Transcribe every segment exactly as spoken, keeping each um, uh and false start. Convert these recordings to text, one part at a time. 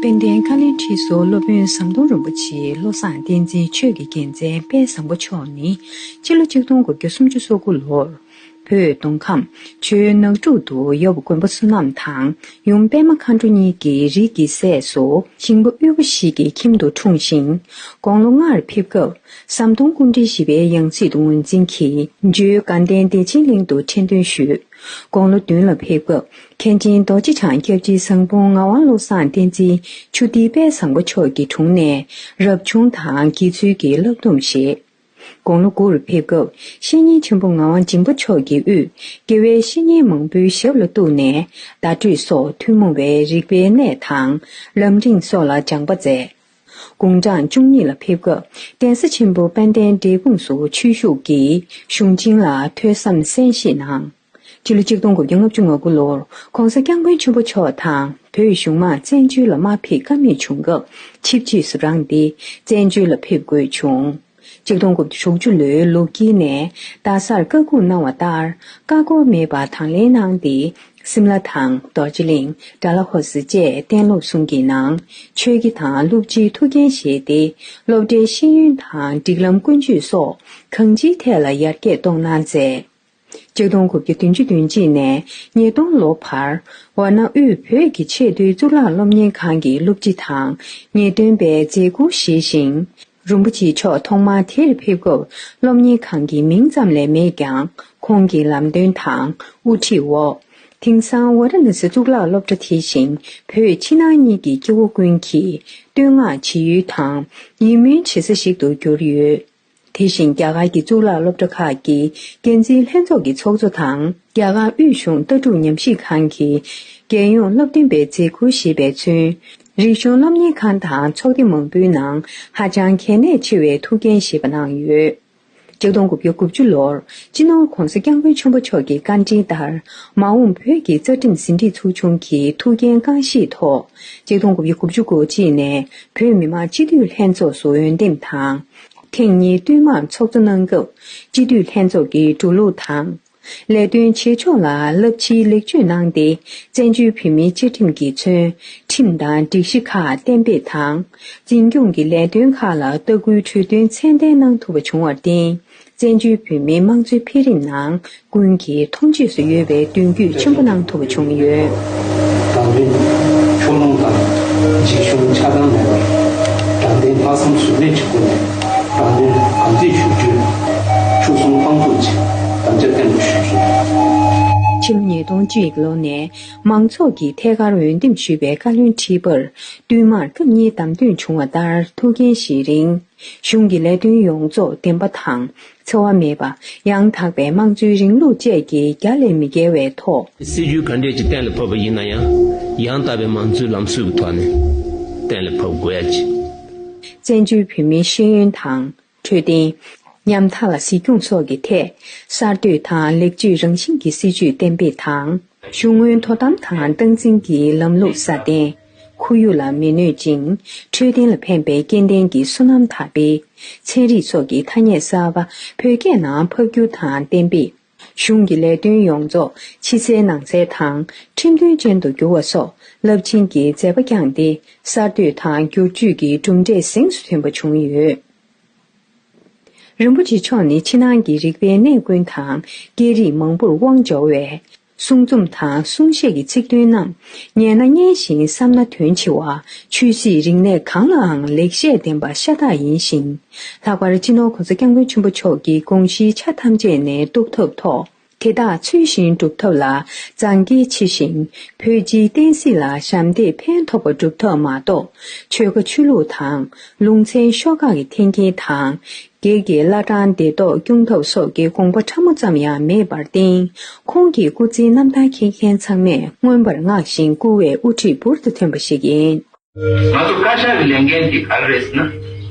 དཔལ་ལྡན་བཀའ་བློན་ཁྲི་ཟུར་སློབ་དཔོན་ཟམ་གདོང་རིན་པོ་ཆེ་བློ་བཟང་བསྟན་འཛིན་ཆོས་ཀྱི་རྒྱལ་མཚན་དཔལ་བཟང་པོ་མཆོག་ནི་ཕྱི་ལོ་ཆིག་སྟོང་དགུ་བརྒྱ་སུམ་ཅུ་སོ་དགུ་ལོར་བོད་མདོ་ཁམས་ཆུ་བོ་ནགས་འབྲུག་ཏུ་ཡབ་མགོན་པོ་བསོད་ནམས་དང་ཡུམ་པད་མ་མཁའ་འགྲོ་གཉིས་ཀྱི་རིགས་ཀྱི་སྲས་སུ་ཞིང་པ་དབུལ་པོ་ཞིག་གི་ཁྱིམ་དུ་འཁྲུངས་ཤིང་། དགུང་ལོ་ལྔར་ཕེབས་སྐབས་ཟམ་གདོང་སྐུ་ཕྲེང་བཞི་པའི་ཡང་སྲིད་དུ་ངོས་འཛིན་གྱིས་ཇོ་བོ་དགའ་ལྡན་བདེ་ཆེན་གླིང་དུ་ཁྲི་འདོན་ཞུས། དགུང་ལོ་བདུན་ལ་ཕེབས་སྐབས་མཁན་ཆེན་རྡོ་རྗེ་འཆང་སྐྱབས་རྗེ་ཟངས་སྤུངས་ངག་དབང་བློ་བཟང་བསྟན་འཛིན་ཆུ་ཐིགས་དཔལ་བཟང་པོ་མཆོག་གི་དྲུང་ནས་རབ་བྱུང་དང་དགེ་ཚུལ་གྱི་བསླབ་སྡོམ་བཞེས། དགུང་ལོ་དགུར་ཕེབས་སྐབས་བཤེས་གཉེན་ཆེན་པོ་ངག་དབང་སྦྱིན་པ་མཆོག་གི་དབུས་དགེ་བའི་བཤེས་གཉེན་མང་པོའི་ཞབས་ལ་གཏུགས་ནས་བརྡ་སྤྲོད་སོགས་ཐུན་མོང་བའི་རིག་པའི་གནས་དང་ལམ་རིམ་སོགས་ལ་སྦྱངས་པ་མཛད། དགུང་གྲངས་བཅུ་གཉིས་ལ་ཕེབས་སྐབས་གདན་ས་ཆེན་པོ་དཔལ་ལྡན་འབྲས་སྤུངས་སུ་ཆོས་ཞུགས་ཀྱིས་གཞུང་ཆེན་ལ་ཐོས་བསམ་གསན་བཞེས་གནང་། སྤྱི་ལོ་ཆིག་སྟོང་དགུ་བརྒྱ་ལྔ་བཅུ་ང་དགུ་ལོར་༧གོང་ས་༧སྐྱབས་མགོན་ཆེན་པོ་མཆོག་དང་བོད་གཞུང་མང་བཙན་བྱོལ་ལ་མ་ཕེབས་ཀ་མེད་བྱུང་སྐབས་ཆིབས་རྗེས་སུ་རངས་ཏེ་བཙན་བྱོལ་ལ་ཕེབས་དགོས་བྱུང་། ཆིག་སྟོང་དགུ་བརྒྱ་དྲུག་ཅུ་ལོའི་ལོ་དཀྱིལ་ནས་རྡ་སར་བཀའ་འགུགས་གནང་བ་ལྟར་བཀའ་བསྒོ་མེད་པར་དང་ལེན་གནང་སྟེ། སིམ་ལ་དང་རྡོ་རྗེ་གླིང་། ཌལ་ཧོ་སི་བཅས་གཏན་སློབ་གསུམ་གྱི་ནང་ཆོས་དགེ་དང་སློབ་སྤྱིའི་ཐུགས་འགན་བཞེས་ཏེ། སློབ་གྲྭའི་ཤེས་ཡོན་དང་སྒྲིག་ལམ་ཀུན་སྤྱོད་སོགས་གང་ཅིའི་ཐད་ལ་ཡར་རྒྱས་གཏོང་གནང་མཛད། ཆིག་སྟོང་དགུ་བརྒྱ་བདུན་ཅུ་དོན་གཅིག་ནས་ཉིས་སྟོང་ལོ་བར་ཝཱ་ཎ་དབུས་བོད་ཀྱི་ཆེས་མཐོའི་གཙུག་ལག་སློབ་གཉེར་ཁང་གི་སློབ་སྤྱི་དང་ངེས་སྟོན་པའི་མཛད་ཁུར་བཞེས་ཤིང་། རིན་པོ་ཆེ་མཆོག་ཐོག་མར་དེར་ཕེབས་སྐབས་སློབ་གཉེར་ཁང་གི་མིང་ཙམ་ལས་མེད་ཀྱང་ཁོང་གི་ལམ་སྟོན་དང་དབུ་ཁྲིད་འོག་དེང་སང་ཝཱ་ར་ཎ་སི་གཙུག་ལག་སློབ་གྲྭ་དེ་བཞིན་བོད་ཕྱི་ནང་གཉིས་ཀྱི་སྐྱེ་བོ་ཀུན་གྱིས་བསྟོད་བསྔགས་བྱེད་ཡུལ་དང་ཡིད་སྨོན་བྱེད་ས་ཞིག་ཏུ་གྱུར་ཡོད། དེ་བཞིན་རྒྱ་གར་གྱི་གཙུག་ལག་སློབ་གྲྭ་ཁག་གི་འགན་འཛིན་ལྷན་ཚོགས་ཀྱི་ཚོགས་གཙོ་དང་རྒྱ་གར་དབུས་གཞུང་ལྟ་གྲུབ་ཉམས་ཞིབ་ཁང་གི་རྒྱལ་ཡོངས་སློབ་སྟོན་པའི་མཛད་ཁུར་བཞེས་པས་མཚོན། རིག་གཞུང་སློབ་གཉེར་ཁང་དང་ཚོགས་སྡེ་མང་པོའི་ནང་ཧ་ཅང་གལ་གནད་ཆེ་བའི་ཐུགས་འགན་བཞེས་པ་གནང་ཡོད། ཆིག་སྟོང་དགུ་བརྒྱ་དགུ་བཅུ་ལོར་སྤྱི་ནོར་༧གོང་ས་༧སྐྱབས་མགོན་ཆེན་པོ་མཆོག་གི་བཀའ་དྲིན་ལྟར་མ་འོངས་བོད་ཀྱི་རྩ་ཁྲིམས་ཟིན་བྲིས་ཚོགས་ཆུང་གི་ཐུགས་འགན་རྐང་བཞེས་ཐོག་ཆིག་སྟོང་དགུ་བརྒྱ་དགུ་བཅུ་གོ་གཅིག་ནས་བོད་མི་མང་སྤྱི་འཐུས་ལྷན་ཚོགས་སུ་འོས་འདེམས་དང་། ཐེངས་གཉིས་བསྟུད་མར་ཚོགས་གཙོ་གནང་སྐབས་སྤྱི་འཐུས་ལྷན་ཚོགས་ཀྱི་འགྲོ་ལུགས་དང་། ལས་དོན་བྱེད་ཕྱོགས་ལ་རླབས་ཆེའི་ལེགས་བཅོས་གནང་སྟེ། བཙན་བྱོལ་བོད་མིའི་བཅའ་ཁྲིམས་ཀྱིས་མཚོན། ཁྲིམས་དང་སྒྲིག་གཞི་ཁག་གཏན་འབེབས་དང་། འཛིན་སྐྱོང་གི་ལས་དོན་ཁག་ལ་ལྟ་སྐུལ་གྲོས་སྟོན་ཚད་ལྡན་གནང་ཐུབ་པ་བྱུང་བར་བརྟེན། བཙན་བྱོལ་བོད་མིའི་དམངས་གཙོའི་འཕེལ་རིམ་ནང་ཀུན་གྱིས་མཐོང་ཆོས་སུ་ཡོད་པའི་མདུན་སྐྱོད་ཆེན་པོ་གནང་ཐུབ་པ་བྱུང་ཡོད། དྲང་དོན། ཕྱོགས་ལྷུང་དང་འཇིགས་ཞུམ་ཆགས་སྡང་མེད་པར། དྲང་བདེན་ལྷག་བསམ་ཟོལ་མེད་ཀྱི་སྒོ་ནས་དྲང་དོན་གང་ཐད་ཞུ་རྒྱུའི་ཕྱོགས་གསུམ་དཔང་འཛུགས་ཀྱིས་དམ་བཅའ་བརྟན་པོ་ཞུས་སོང་། ཕྱི་ལོ་ཉིས་སྟོང་གཅིག་ལོ་ནས་མང་ཚོགས་ཀྱིས་ཐད་ཀར་འོས་འདེམས་ཞུས་པའི་བཀའ་བློན་ཁྲི་པར་བསྟུད་མར་སྐབས་གཉིས་བདམས་ཐོན་བྱུང་བ་ལྟར་ཐུགས་འགན་བཞེས་རིང་། གཞུང་གི་ལས་དོན་ཡོངས་རྫོགས་བདེན་པ་དང་འཚེ་བ་མེད་པ། ཡང་དག་པའི་དམངས་གཙོའི་རིང་ལུགས་བཅས་ཀྱི་རྒྱ་ལས་མི་བརྒལ་བའི་ཐོག་སྲིད་ཇུས་ག་འདྲས་ཀྱི་གཏན་ལ་ཕབ་པ་ཡིན་ན་ཡང་། ཡང་དག་པའི་དམངས་གཙོའི་ལམ་སྲོལ་གྱི་ཐོག་ནས་གཏན་ལ་ཕབ་དགོས་ཡ་ཅིག་བཙན་བྱོལ་བོད་མིའི་ཤེས་ཡོན་དང་འཕྲོད་བསྟེན། ཉམ་ཐག་ལ་གཟིགས་སྐྱོང་སོགས་ཀྱི་ཐད་གསར་གཏོད་དང་ལེགས་བཅོས་རང་བཞིན་གྱི་སྲིད་ཇུས་གཏན་འབེབས་དང་། གཞུང་དངུལ་དོ་དམ་དང་སྟངས་འཛིན་གྱི་ལམ་ལུགས་སྲ་བརྟན། ཁོར་ཡུག་ལ་མི་གནོད་ཅིང་འཕྲོད་བསྟེན་ལ་ཕན་པའི་སྐྱེ་ལྡན་གྱི་སོ་ནམ་དར་སྤེལ། ཚན་རིག་སོགས་ཀྱི་ཐ་སྙད་གསར་པ་བོད་སྐད་ནང་ཕབ་སྒྱུར་དང་གཏན་འབེབས། གཞུང་གི་ལས་དོན་ཡོངས་རྫོགས་ཕྱི་གསལ་ནང་གསལ་དང་ཁྲིམས་མཐུན་ཅན་དུ་འགྱུར་བ་སོགས་རླབས་ཆེན་གྱི་མཛད་པ་བསྐྱངས་ཏེ་གསར་གཏོད་དང་བསྒྱུར་བཅོས་ཀྱི་གྲུབ་འབྲས་གཟེངས་སུ་ཐོན་པ་བྱུང་ཡོད། རིན་པོ་ཆེ་མཆོག་ནི་ཕྱི་ནང་གི་རིག་པའི་གནས་ཀུན་དང་སྐད་རིགས་མང་པོར་དབང་འབྱོར་བས། གསུང་རྩོམ་དང་གསུང་བཤད་ཀྱི་ཚིག་དོན་རྣམས་ཉན་ན་སྙན་ཞིང་བསམ་ན་དོན་ཆེ་བ། ཆོས་སྲིད་རིག་གནས་གང་ལའང་ལེགས་བཤད་ལྡན་པ་ཤ་སྟག་ཡིན་ཞིང་། ལྷག་པར་སྤྱི་ནོར་༧གོང་ས་༧སྐྱབས་མགོན་ཆེན་པོ་མཆོག་གི་དགོངས་གཞིའི་ཆ་ཐམས་ཅད་ནས་རྟོགས་ཐབས་ཐོག་དེ་དག་ཚུལ་བཞིན་སྒྲུབ་ཐབས་ལ་མཛངས་དཀྱེལ་ཆེ་ཞིང་། བོད་སྤྱིའི་བསྟན་སྲིད་ལ་ཞབས་འདེགས་ཕན་ཐོགས་པ་སྒྲུབ་ཐབས་མ་གཏོགས། ཆོལ་ཁ་ཆོས་ལུགས་དང་ལུང་ཚན་ཤོག་ཁག་གི་འཐེན་འཁྱེར་དང་། སྒེར་གྱི་བླ་བྲང་བདེ་ཐོག་སྐྱོང་ཐབས་སོགས་ཀྱི་དགོངས་པ་ཕྲ་མོ་ཙམ་ཡང་མེད་པར་བརྟེན། ཁོང་གི་སྐུ་ཚེའི་རྣམ་ཐར་མཁྱེན་མཁན་ཚང་མས་མངོན་པར་བསྔགས་ཤིང་བཀུར་བའི་དབུ་ཁྲིད་འབུར་དུ་ཐོན་པ་ཞིག་ཡིན། ང་ཚོ་བཀའ་ཤག་གི་ལས་འགན་དེ་ག་རེ་རེད་ཟེར་ན།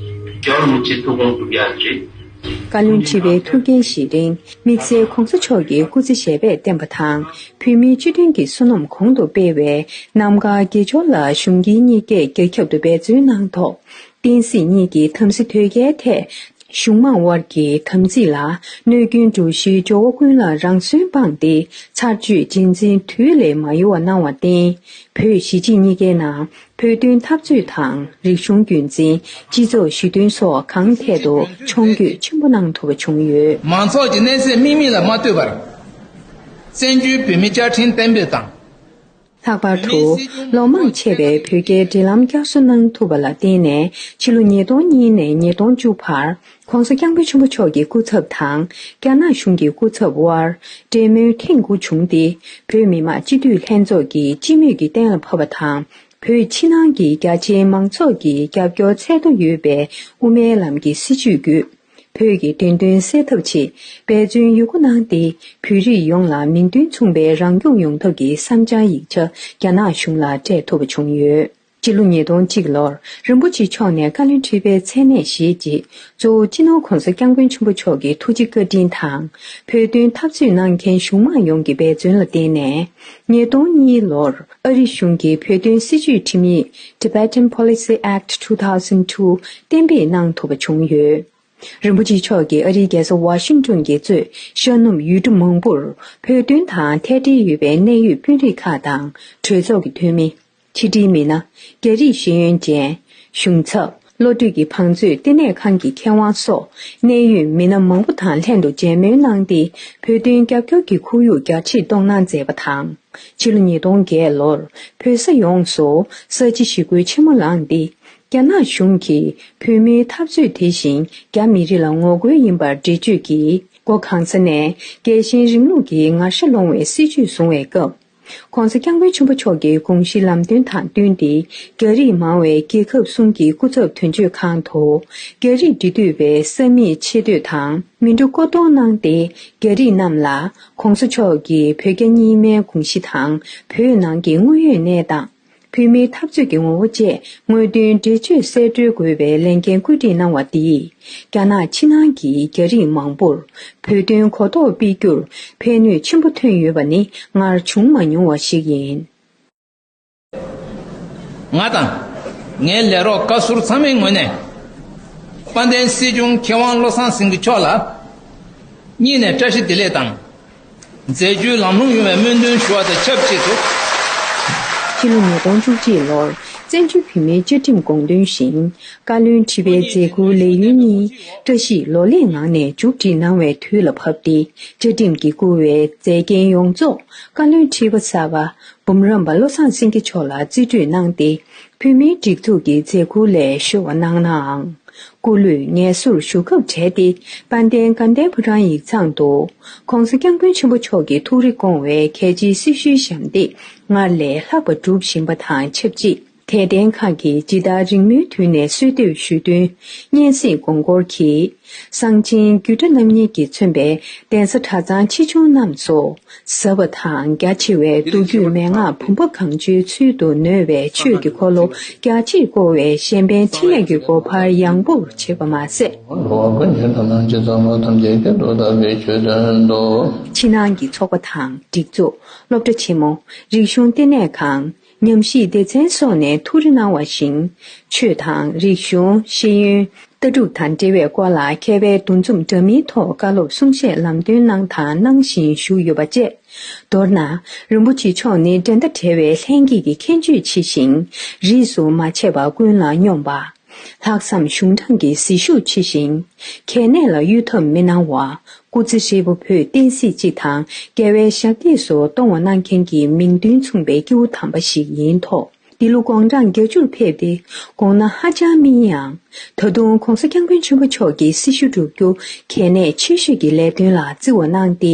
རྒྱལ་བ་རིན་པོ་ཆེའི་ཐུགས་དགོངས་སྒྲུབ་ཡག་རེད། བཀའ་བློན་ཁྲི་པའི་ཐུགས་འགན་བཞེས་རིང་དམིགས་བསལ་༧གོང་ས་མཆོག་གི་སྐུ་ཚེ་ཞབས་པད་བརྟན་པ་དང་། བོད་མིའི་སྤྱི་མཐུན་གྱི་བསོད་ནམས་གོང་དུ་སྤེལ་བའི་རྣམ་དཀར་དགེ་སྦྱོར་ལ་གཞུང་སྒེར་གཉིས་ཀས་རྒྱ་ཁྱབ་ཏུ་འབད་བརྩོན་གནང་ཐོག་བསྟན་སྲིད་གཉིས་ཀྱི་དམ་སྲི་དོལ་རྒྱལ་ཐད་ གཞུང་མང་དབར་གྱི་དམ་ཚིག་ལ་གནོད་སྐྱོན་འགྲོ་གཞིའི་སྦྱོར་བ་ཀུན་ལ་རང་སོན་སྤངས་ཏེ་ཚར་གཅོད་རྗེས་འཛིན་དུས་ལས་མ་ཡོལ་བ་གནང་བར་བརྟེན། བོད་གཞིས་བྱེས་གཉིས་ཀའི་ནང་བོད་དོན་འཐབ་རྩོད་དང་། རིག་གཞུང་རྒྱུན་འཛིན། སྤྱི་ཚོགས་ཞི་མཐུན་སོགས་གང་ཐད་དུ་མཆོང་སྐྱོད་ཆེན་པོ་གནང་ཐུབ་པ་བྱུང་ཡོད། མང་ཚོགས་ཀྱི་གནས་ཚད་དམིགས་མེད་ལ་མ་ལྟོས་པར། བཙན་བྱོལ་བོད་མིའི་བཅའ་ཁྲིམས་གཏན་འབེབས་དང་། ལྷག་པར་དུ། ལོ་མང་ཆེ་བའི་བོད་རྒྱའི་འབྲེལ་ལམ་བསྐྱར་གསོ་གནང་ཐུབ་པ་ལ་བརྟེན་ནས། ཕྱི་ལོ་ཉིས་སྟོང་གཉིས་ནས་ཉིས་སྟོང་བཅུ་བར། ྋགོང་ས་ྋསྐྱབས་མགོན་ཆེན་པོ་མཆོག་གི་སྐུ་ཚབ་དང་། རྒྱ་ནག་གཞུང་གི་སྐུ་ཚབ་དབར། འབྲེལ་མོལ་ཐེངས་དགུ་བྱུང་སྟེ། བོད་མི་མང་སྤྱི་འཐུས་ལྷན་ཚོགས་ཀྱིས་སྤྱི་མོས་ཀྱིས་གཏན་ལ་ཕབ་པ་དང་། བོད་ཕྱི་ནང་གི་རྒྱ་ཆེའི་མང་ཚོགས་ཀྱི་རྒྱབ་སྐྱོར་ཚད་མཐོ་ཡོད་པའི་དབུ་མའི་ལམ་གྱི་སྲིད་བྱུས་བརྒྱུད། བོད་ཀྱི་བདེན་དོན་གསལ་ཐབས་ཆེད་འབད་བརྩོན་ཡོད་རྒུ་གནང་སྟེ། བོད་རིགས་ཡོངས་ལ་མིང་དོན་མཚུངས་པའི་རང་སྐྱོང་ཡོང་ཐབས་ཀྱི་བསམ་འཆར་ཡིག་ཆ་རྒྱ་ནག་གཞུང་ལ་སྤྲད་ཐུབ་པ་བྱུང་ཡོད། སྤྱི་ལོ་ཉིས་སྟོང་གཅིག་ལོར་རིན་པོ་ཆེ་མཆོག་ནས་བཀའ་བློན་ཁྲི་པའི་མཚན་གནས་བཞེས་རྗེས། གཙོ་བོ་སྤྱི་ནོར་༧གོང་ས་༧སྐྱབས་མགོན་ཆེན་པོ་མཆོག་གི་ཐུགས་རྗེ་བཀའ་དྲིན་དང་། བོད་དོན་འཐབ་རྩོད་གནང་མཁན་གཞུང་མང་ཡོངས་ཀྱི་འབད་བརྩོན་ལ་བརྟེན་ནས། ཉིས་སྟོང་གཉིས་ལོར་ཨ་རི་གཞུང་གིས་བོད་དོན་སྲིད་བྱུས་ཁྲིམས་ཡིག Tibetan Policy Act two thousand two གཏན་འབེབས་གནང་ཐུབ་པ་བྱུང་ཡོད། རིན་པོ་ཆེ་མཆོག་གིས་ཨ་རིའི་རྒྱལ་ས་ཝ་ཤིང་ཏོན་གྱིས་གཙོས་ཤར་ནུབ་ཡུལ་གྲུ་མང་པོར་བོད་དོན་དང་ཐད་འབྲེལ་ཡོད་པའི་གནད་ཡོད་དཔོན་རིགས་ཁག་དང་གྲོས་ཚོགས་ཀྱི་འཐུས་མི། ཕྱི་དྲིལ་མི་སྣ། རྒྱ་རིགས་ཤེས་ཡོན་ཅན། གཞུང་ཚབ། བློ་གྲོས་ཀྱི་བང་མཛོད་ལྟེ་གནས་ཁང་གི་མཁས་དབང་སོགས་གནད་ཡོད་མི་སྣ་མང་པོ་དང་ལྷན་དུ་མཇལ་མོལ་གནང་སྟེ། བོད་དོན་རྒྱབ་སྐྱོར་གྱི་ཁོར་ཡུག་རྒྱ་ཆེར་གཏོང་གནང་མཛད་པ་དང་། ཕྱི་ལོ་ཉིས་སྟོང་བརྒྱད་ལོར་བོད་ས་ཡོངས་སུ་ས་བྱི་ཞི་རྒོལ་ཆེན་མོ་ལངས་ཏེ། རྒྱ་ནག་གཞུང་གིས་བོད་མིའི་འཐབ་རྩོད་དེ་བཞིན་རྒྱ་མི་རིགས་ལ་ངོ་རྒོལ་ཡིན་པར་འགྲེལ་བརྗོད་ཀྱིས། སྒོ་གང་ས་ནས་རྒྱལ་ཞེན་རིང་ལུགས་ཀྱི་ངར་ཤ་སློང་བའི་སྲིད་བྱུས་བཟུང་བའི་སྐབས། ྋགོང་ས་ྋསྐྱབས་མགོན་ཆེན་པོ་མཆོག་གི་དགོངས་གཞི་ལམ་སྟོན་དང་བསྟུན་ཏེ། རྒྱ་རིགས་མང་བའི་རྒྱལ་ཁབ་གསུམ་གྱི་སྐུ་ཚབ་དོན་གཅོད་ཁང་དུ། རྒྱ་རིགས་འབྲེལ་མཐུད་པའི་ས་མིག་ཆེ་བསྟོད་དང་མི་འགྲོ་སྐོར་གཏོང་གནང་སྟེ། རྒྱ་རིགས་རྣམས་ལ་ྋགོང་ས་མཆོག་གིས་བོད་རྒྱ་གཉིས་སྨན་དགོངས་གཞི་དང་། བོད་ནང་གི་དངོས་ཡོད་གནས་སྟངས། བོད་མིའི་འཐབ་རྩོད་ཀྱི་ངོ་བོ་བཅས་དངོས་བདེན་འགྲེལ་བརྗོད་གསལ་བཀྲོལ་དགོས་པའི་ལས་འགན་བཀོད་སྒྲིག་གནང་བ་འདིས། རྒྱ་ནག་ཕྱི་ནང་གི་རྒྱ་རིགས་མང་པོར་བོད་དོན་གོ་རྟོགས་སྤེལ་རྒྱུར་ཕན་ནུས་ཆེན་པོ་ཐོན་ཡོད་པ་ནི་སྔར་བྱུང་མ་མྱོང་བ་ཞིག་ཡིན། ང་དང་། ངའི་ལས་རོགས་བཀའ་ཟུར་ཚང་མའི་ངོས་ནས། དཔལ་ལྡན་སྲིད་སྐྱོང་མཁས་དབང་བློ་བཟང་སེང་གེ་མཆོག་ལ། སྙིང་ནས་བཀྲ་ཤིས་བདེ་ལེགས་དང་། མཛད་རྗེས་ལམ་ལྷོང་ཡོང་བའི་སྨོན་འདུན་ཞུ་བ་དང་ཆབས་ཅིག་ཏུ། ཕྱི་ལོ་ཉིས་སྟོང་བཅུ་གཅིག་ལོར་བཙན་བྱོལ་བོད་མིའི་བཅའ་ཁྲིམས་དགོངས་དོན་བཞིན། བཀའ་བློན་ཁྲི་པའི་མཛད་ཁུར་ལས་ཡུན་གཉིས་བཀྲ་ཤིས་ལོ་ལེགས་ངང་ནས་མཇུག་སྒྲིལ་གནང་བའི་དུས་ལ་བབ་སྟེ། བཅའ་ཁྲིམས་ཀྱིས་བསྐུར་བའི་མཛད་འགན་ཡོངས་རྫོགས་བཀའ་བློན་ཁྲི་པ་གསར་པ་འབུམ་རམས་པ་བློ་བཟང་སེང་གེ་མཆོག་ལ་རྩིས་སྤྲོད་གནང་སྟེ། བོད་མིའི་སྒྲིག་འཛུགས་ཀྱི་མཛད་ཁུར་ལས་ཤོར་བ་གནང་ནའང་། སྐུ་ལུས་ངལ་གསོར་ཞུགས་སྐབས་བྲལ་ཏེ། དཔལ་ལྡན་དགའ་ལྡན་ཕོ་བྲང་ཡིག་ཚང་དུ། ྋགོང་ས་ྋསྐྱབས་མགོན་ཆེན་པོ་མཆོག་གི་ཐུགས་རེ་སྐོང་བའི་གལ་ཆེའི་སྲི་ཞུའི་ཞབས་འདེགས་སྔར་ལས་ལྷག་པ་སྒྲུབ་བཞིན་པ་དང་ཆབས་ཅིག་དད་ལྡན་ཁག་གིས་ཇི་ལྟར་རིང་མོའི་དུས་ནས་གསོལ་འདེབས་ཞུས་དོན་སྙན་སེང་དགོངས་སྐོར་གྱིས། གསང་ཆེན་རྒྱུད་གྲྭ་རྣམ་གཉིས་ཀྱིས་མཚོན་པའི་གདན་ས་གྲྭ་ཚང་ཆེ་ཆུང་རྣམས་སུ། ཟབ་པ་དང་རྒྱ་ཆེ་བའི་མདོ་རྒྱུད་མན་ངག་བུམ་པ་གང་བྱོའི་ཚུལ་དུ་ནོས་པའི་ཆོས་ཀྱི་འཁོར་ལོ་རྒྱ་ཆེར་བསྐོར་བའི་གཞན་ཕན་འཕྲིན་ལས་ཀྱི་སྒོ་འཕར་ཡངས་པོར་ཕྱེས་པ་མ་ཟད། ཕྱི་ནང་གི་ཚོགས་པ་དང་སྒྲིག་འཛུགས། སློབ་གྲྭ་ཆེན་མོ། རིག་གཞུང་ལྟེ་གནས་ཁང་། ཉམས་ཞིབ་སྡེ་ཚན་སོགས་ནས་ཐུགས་རེ་གནང་བ་བཞིན། ཆོས་དང་རིག་གཞུང་། ཤེས་ཡོན། ལྟ་གྲུབ་དང་འབྲེལ་བའི་སྐོར་ལ་མཁས་པའི་འདུ་འཛོམས་འདྲ་མིན་ཐོག་བཀའ་སློབ་གསུང་བཤད་ལམ་སྟོན་གནང་དང་གནང་བཞིན་བཞུགས་ཡོད་པ་བཅས། མདོར་ན། རིན་པོ་ཆེ་མཆོག་ནི་འགྲན་ཟླ་བྲལ་བའི་ལྷན་སྐྱེས་ཀྱི་ཁྱད་ཆོས་ཆེ་ཞིང་། རིས་སུ་མ་ཆད་པ་ཀུན་ལ་སྙོམས་པ། ལྷག་བསམ་གཞུང་དྲང་གི་ཟིལ་ཤུགས་ཆེ་ཞིང་། གལ་གནད་ལ་གཡོལ་ཐབས་མི་གནང་བ། སྐུ་ཚེ་ཧྲིལ་པོ་བོད་བསྟན་སྲིད་སྤྱི་དང་རྒྱལ་བའི་ཞབས་སྟེགས་སུ་གཏོང་བ་གནང་མཁན་གྱི་མིང་དོན་མཚུངས་པའི་སྐྱེས་བུ་དམ་པ་ཞིག་ཡིན་ཐོག་འདི་ལོ་དགུང་གྲངས་བརྒྱད་ཅུར་ཕེབས་ཏེ། དགོངས་གནང་ཧ་ཅང་སྨིན་ཡང་། ད་དུང་༧གོང་ས་༧སྐྱབས་མགོན་ཆེན་པོ་མཆོག་གི་སྲི་ཞུ་བསྒྲུབ་རྒྱུ་གལ་གནད་ཆེ་ཤོས་ཀྱི་ལས་དོན་ལ་བརྩི་བ་གནང་སྟེ།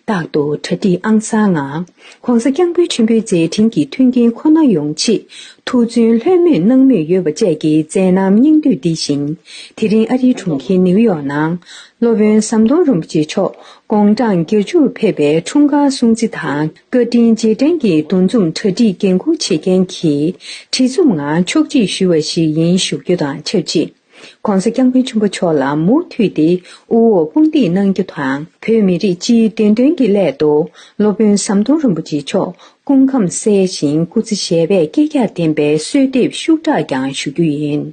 རྟག་ཏུ་གྲ་སྒྲིག་ཨང་གསར་ངང་༧གོང་ས་༧སྐྱབས་མགོན་ཆེན་པོའི་མཛད་འཕྲིན་གྱི་མཐུན་རྐྱེན་ཁོ་ན་ཡོང་ཆེད་ཐུགས་བརྩོན་ལྷོད་མེད་གནང་མུས་ཡོད་པ་བཅས་ཀྱི་མཛད་རྣམ་སྙིང་བསྡུས་འདི་བཞིན། དེ་རིང་ཨ་རིའི་གྲོང་ཁྱེར་ནིའུ་ཡོག་ནང་སློབ་དཔོན་ཟམ་གདོང་རིན་པོ་ཆེ་མཆོག་དགུང་གྲངས་བརྒྱད་ཅུར་ཕེབས་པའི་འཁྲུངས་སྐར་སྲུང་བརྩི་དང་བཀའ་དྲིན་རྗེས་དྲན་གྱི་འདུ་འཛོམས་གྲ་སྒྲིག་འགན་འཁུར་བྱེད་མཁན་གྱི་བྲིས་རྩོམ་ངང་ཕྱོགས་སྒྲིག་ཞུས་པ་ཞིག་ཡིན་ཞུ་རྒྱུ་དང་ཆབས་ཅིག ྋགོང་ས་ྋསྐྱབས་མགོན་ཆེན་པོ་མཆོག་ལ་མུ་མཐུད་དེ་དབུ་འོག་དཔུང་འདེགས་གནང་རྒྱུ་དང་། བོད་མི་རིགས་སྤྱིའི་བདེན་དོན་གྱི་སླད་དུ་སློབ་དཔོན་ཟམ་གདོང་རིན་པོ་ཆེ་མཆོག་སྐུ་ཁམས་གསལ་ཞིང་སྐུ་ཚེ་ཞབས་པད་བསྐལ་བརྒྱར་བརྟན་པའི་གསོལ་འདེབས་ཤུགས་དྲག་ཀྱང་ཞུ་རྒྱུ་ཡིན།